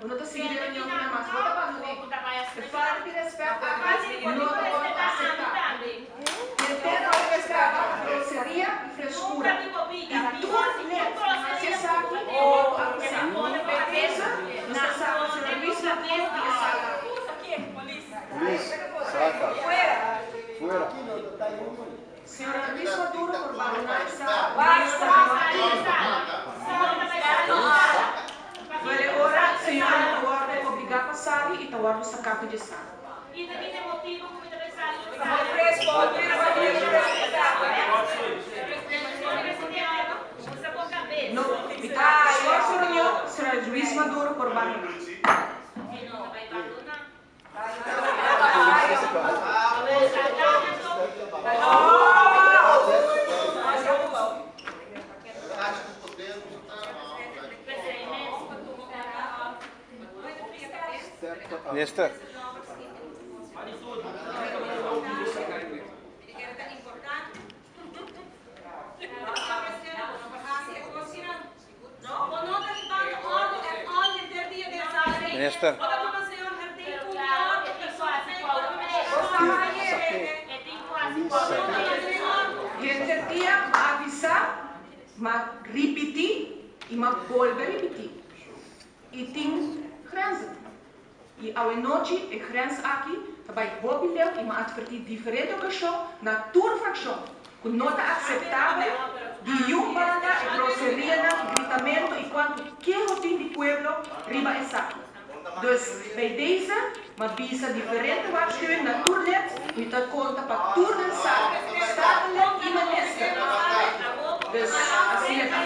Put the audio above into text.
Bo no ta sigui den reunion ku mas. Bo ta bandon'é. E falta di rèspèt aki no ta wòrdu aseptá. Henter a registrá groseria i freskura. I tur lid hasi esaki ta wòrdu akusá. Bij deze nos ta saka señor Luis Maduro di e sala aki. Luis, saca. Fuera. Señor Luis Maduro por bandoná e sala inmediatamente. Wèl e ora señora ta wòrdu obligá pa sali i ta wòrdu saká for di e sala. No, mi ta schors e reunion, señor Luis Maduro por bandoná. Minister. Minister. Henter dia m'a avisá, m'a ripití i m'a bolbe ripití. I tin grenzen. I awenochi e grens aki ta bai hopi leu i m'a atvertí diferente okashon na tur frakshon ku no ta akseptabel di yun banda e groserianan, gritamentu i kuantu keho tin di pueblo riba esaki. Dus bij deze m'a bisa diferente waarschuwing na tur lid, mi ta konta pa tur den sala, Statenlid i minister. Dus asina ta.